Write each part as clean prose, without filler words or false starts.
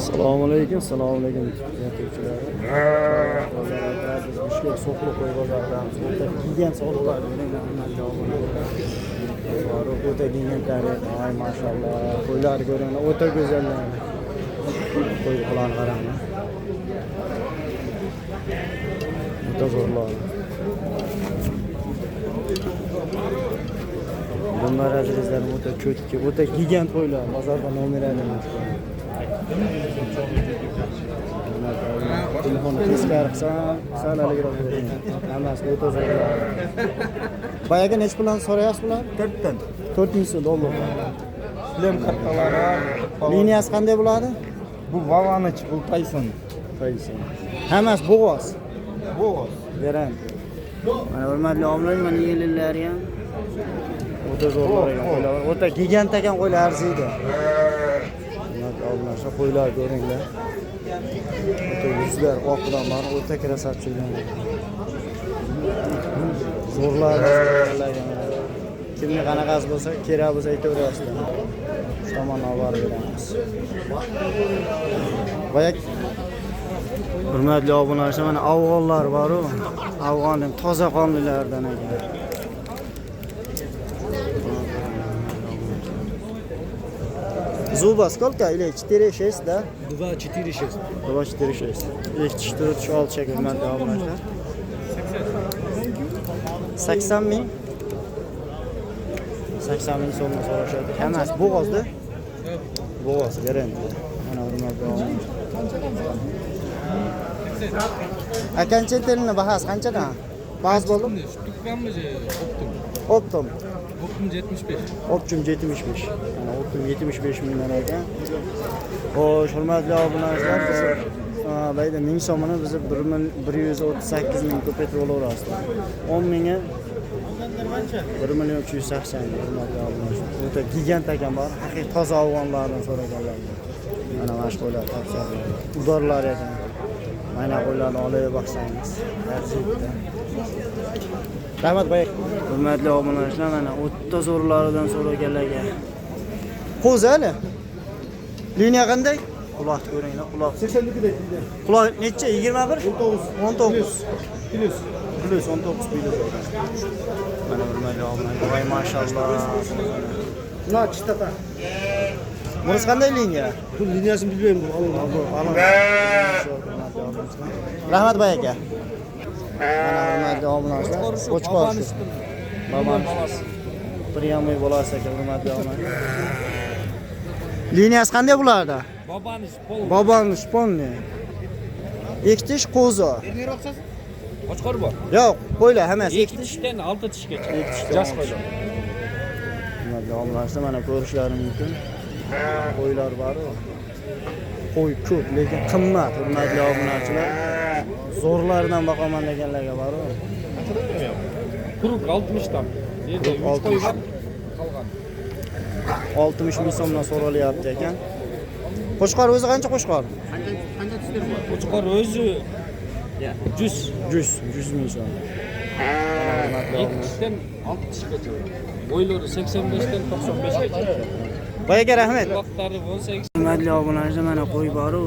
Assalomu alaykum, assalomu alaykum kuzatuvchilar. Biz Bishkek So'qliq qo'y bozoridamiz. O'ta gigant savdolar o'ta gigant tarix. Ay mashalloh. Qo'ylar ko'ringlar, o'ta go'zallar. Qo'y quloqni qaranglar. O'ta zo'rlar. Bunlar azizlarim o'ta cho'tki, o'ta gigant qo'ylar. Bozorda nomer aylanadi. Telefonni teskari qilsam, sal haligiroq ko'rinadi. Hammasi o'ta zo'rlar. Boyaga necha puldan so'rayapsiz bular? 4'ten. 4000 so'm dollar. Bilem kattaları. Liniyasi qanday bo'ladi? Bu Vavanıç, bu Tyson. Qaysi? Hammasi bo'g'oz. Bu. Garanti. Mana hurmatli obunachilar, mana yelinlari ham o'ta zo'rlar ekan qo'ylar. O'ta gigant ekan qo'ylar arziydi. Hurmatli obunachilar, qo'ylar ko'ringlar. O'ta yuzlar oqidan bor, o'ta красавчик. Zo'rlar. Kimga qanaqasi bo'lsa, kerak bo'lsa aytaverasizlar. Shu tomondan olib borib beramiz. Boya hurmatli obunachilar, mana afg'onlar bor-u. Afg'onning toza qonlilaridan ekan. Зуба сколько? Или 4, 6, да? 2, 4, 6. 2, 4, 6. 2, 4, 3, 6 ekan hurmatli obunachilar. 80 ming. 80 ming so'mni so'rashadi. Hammasi bo'g'ozda. Bo'g'oz garantiya. Mana hurmatli obunachilar. Окончательный bahasi qanchadan? Bahas bo'ldi? Штуками же оптом. Optum. Оптом 75. Optum 75. Mana Optum 75 mingdan ekan. Xo'sh, hurmatli obunachilar, biz bu yerda 1000 so'mini biz 1 138 ming ko'paytirib olaverasizlar. 10 mingi 1 million 380 ming hurmatli obunachilar. O'ta gigant ekan bor, haqiqiy toza afg'onlardan so'raganlar. Mana mana shu qo'ylar tavsiya qilaman. Udorlar ekan. Mana qo'ylarni olib boqsangiz, arziydi. Rahmat boya. Hurmatli obunachilar, mana o'ta zo'rlaridan so'raganlarga. Qo'zi hali. Liniya qanday? Quloqni ko'ringlar, quloq. 82 de. Quloq necha? 21? 19. 19. Plus. Plus 19 plus. Mana hurmatli obunachilar, voy mashalloh. Na чистота. Bunisi qanday liniya? Bu liniyasını bilmiyorum. Bu alın. Bu alın. Rahmat boy aka. Mana hurmatli obunachilar, qo'chqor shu. Babam Priyamli bolasi ekan hurmatli obunachilar. Liniyasi qanday bularda? Бабаныч пол. Boboni shponni. Ikki tish qo'zi. Qo'chqor bor. Yo'q, qo'ylar hammasi 2 ikki tish. tishdan 6 tishgacha. Ikki tishdan Yosh olti. qo'ylar. Hurmatli obunachilar, mana ko'rishlari mumkin. Qo'ylar bor-u. Qo'y ko'p, lekin qimmat, hurmatli obunachilar. Zo'rlaridan boqaman deganlarga bor-u. Круг 60 там. Yerda 3 qo'y 60. bor. Qolgan. 60 ming so'mdan so'ralyapti ekan. Qo'chqor o'zi qancha qo'chqor? Qo'chqor o'zi 100. 100, 100 ming so'm. Hurmatli 2 obunachilar. tishdan 6 tishgacha. Bo'ylari 85 dan 95 gacha. Boy aka rahmat. Quloqlari 18. Hurmatli obunachilar, mana qo'y bor-u.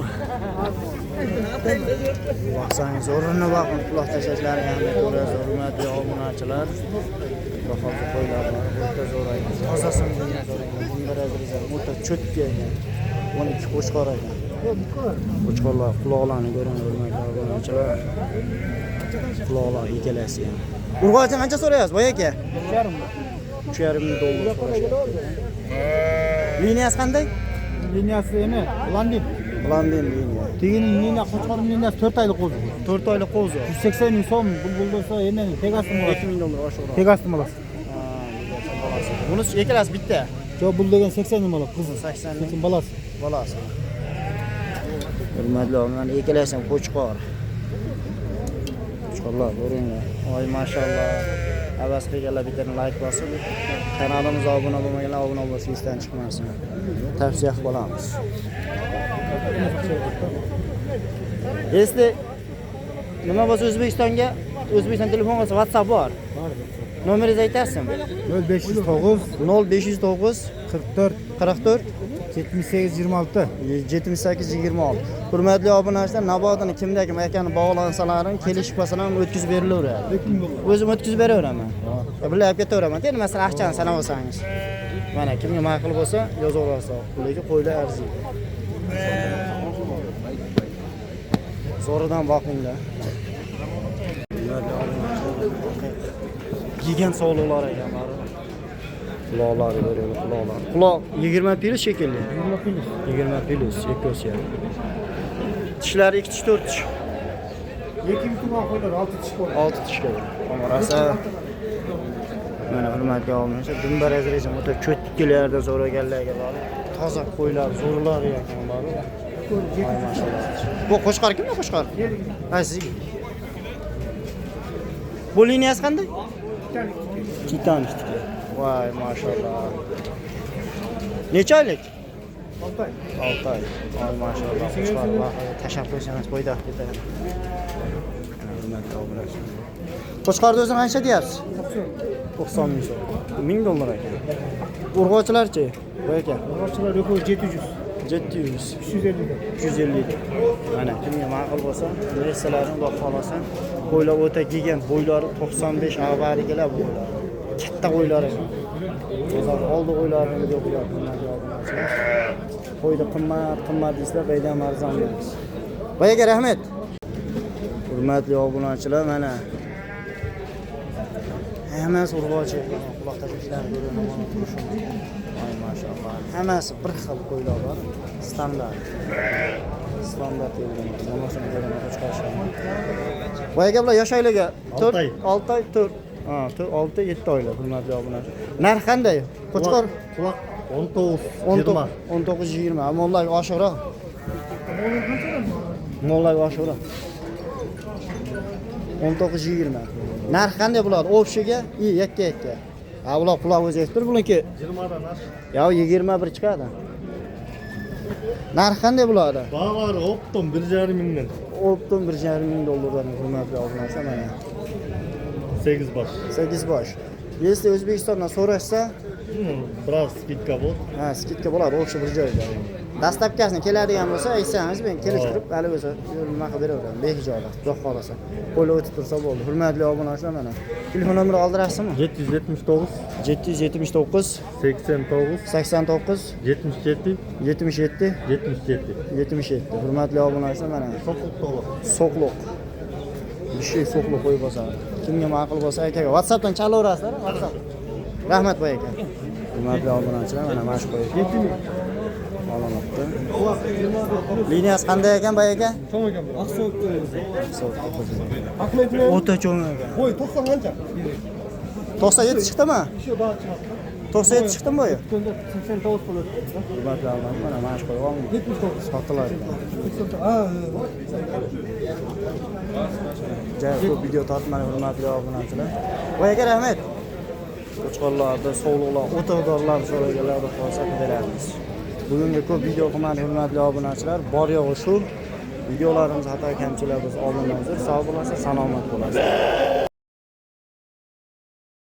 Boqsangiz, o'rnini boqing, quloq tashlashlari ham ko'rasiz, hurmatli obunachilar. Hozir qo'ylar bor, o'ta zo'r ekan. Tozasini degan zo'r ekan. Bunda razrizlar o'ta cho'tka ekan. 12 qo'chqor ekan. Qo'chqorlar quloqlarini ko'ring, hurmatli obunachilar. Quloqlar ikkalasi ham. Urg'ochi qancha so'rayapsiz, boy aka? 3,5 ming dollar so'rashyapti. Liniyasi qanday? Liniyası eme. Blondin. Blondin liniya. Tiginin liniya, Qo'chqorning liniyasi 4 aylık qo'zi. 4 oylik qo'zi. 180 ming so'm. Bu bo'lsa endi Pegas'ın bolasi. 2000 dollar oshiqroq. Pegas'ın bolasi. Ha, bolasi. Bunisi ikkalasi bitta. Yo'q, bu degan 80 ming bo'ladi, qizi. 80 ming 80 bolasi. Bolasi. Hurmatli obunachilar, ikkalasi ham qo'chqor. Qo'chqorlar ko'ringlar. Voy mashalloh. Havas qilganlar bitta like bosib, kanalimizga obuna bo'lmaganlar obuna bo'lsa esdan chiqmasin. Tavsiya qilib qolamiz. Если nima bo'lsa O'zbekistonga, O'zbekiston telefon qilsa WhatsApp bor. Nomeringizni aytasizmi? 0509 0509 44 44 78 26. 78 26. Hurmatli obunachilar, nabodini kimda kim akani bog'lansalaring, kelishib qolsalar ham o'tkazib berilaveradi. 2000 dollar. O'zim o'tkazib beraveraman. Birga olib ketaveraman. Endi masalan aqchani sanab olsangiz. Mana kimga ma'qul bo'lsa, yozaverasiz. Lekin qo'ylar arziydi. Zo'ridan boqinglar. Yegan sovliqlar ekan bari. Quloqlari ko'ringlar, quloqlar. Quloq 20 plyus shekilli. 20 plyus. 20 plyus ikkosi ham. Tishlari 2 tish, 4 tish. 2000 tug'an qo'ylar 6 tish qo'y. 6 tishga. Rosa mana hurmatli obunachilar, dumbaraz rejim o'ta cho'tkilardan so'raganlarga borib, toza qo'ylar, zo'rlar ekan bor. Voy mashalloh. Bu qo'chqor kimmi qo'chqor? Ha, sizniki. Bu liniyasi qanday? Titanikniki. Voy mashalloh. Necha oylik? 6 oy. 6 oy. Voy mashalloh. Qo'chqor tashlab qo'ysangiz bo'ydoq ketadi. Hurmatli obunachilar. Qo'chqorni o'zini qancha deyapsiz? 90 ming so'm. 1000 dollar ekan. Urg'ochilarchi? Bu ekan. Urg'ochilar yo'q 700. 700. 350 dan. 350. Mana kimga ma'qul bo'lsa, narsalarni xudo xolasa, qo'ylar o'ta gigant, bo'ylari 95 avarigalar bu qo'ylar. Katta qo'ylar ekan. Bozor oldi qo'ylarini video qilyapti. Qo'yni qimmat, qimmat deysizlar, baydan arzon emas. Boyaga rahmat. Hurmatli obunachilar, mana hammasi urg'ochi ekan. Quloq tashvishlarni ko'rib mana turishim. Voy mashalloh. Hammasi bir xil qo'ylar bor. Standart. Standart deyilgan. Namasini ko'raman, qo'chqor. Boyaga bular yosh oyligi 4 Olti oy. 6 oy 4. Ha, 4 6 7 oylik hurmatli obunachilar. Narx qanday? Qo'chqor Kulak 19, 19 19 20. Mollar oshiqroq. Mollar oshiqroq. 19 20. Narx qanday bo'ladi? Общийga i yakka yakka. Ha, ular quloq o'zi aytib tur, buniki 20'dan aş. yo 21 chiqadi. Narx qanday bo'ladi? Bağları optum 1,5 mindən. Optum 1,5 ming dollardan hurmatli obunachilar mana. 8 baş. 8 bosh. Если O'zbekistondan so'rashsa, Biraz skidka bor. ha, skidka bo'ladi, общий bir joyda. Dastavkasini keladigan bo'lsa, aytsangiz men kelishtirib, hali o'zi nima qilib beraveraman, behijolat, xudo xohlasa. Qo'li o'tib tursa bo'ldi. Hurmatli obunachilar mana. Telefon nomeri oldirasizmi? 779 779 89 89 77 77 77. 77. Hurmatli obunachilar mana. Sokuk dolu. So'qliq. Bir şey so'qliq qo'yib bosadi. Kimga ma'qul bo'lsa akaga WhatsAppdan chalaverasizlar, WhatsApp. Rahmat boy aka. Hurmatli obunachilar mana shu qo'y. Olinibdi. Liniyasi qanday ekan boy aka? Cho'ng ekan bu. Aqsoq. O'ta cho'ng ekan. Qo'y 90 qancha? 97 chiqdimi? Shu baho chiqadi. 97 chiqdimi bo'yi? Kunda 89 bo'ladi. Hurmatli obunachilar mana shu qo'y olindi. 79. Sotiladi. Ha, Juda ko'p video tortmadi hurmatli obunachilar. Voy aka rahmat. Qo'chqorlarda, sovliqlar, o'tig'dorlar so'raganlar xudo beramiz. Bugungi ko'p video qilmadi hurmatli obunachilar. Bor yo'g'i shu. Videolarimiz xato kamchilik bo'lsa oldindan uzr. Sog' bo'lasiz, salomat bo'lasiz.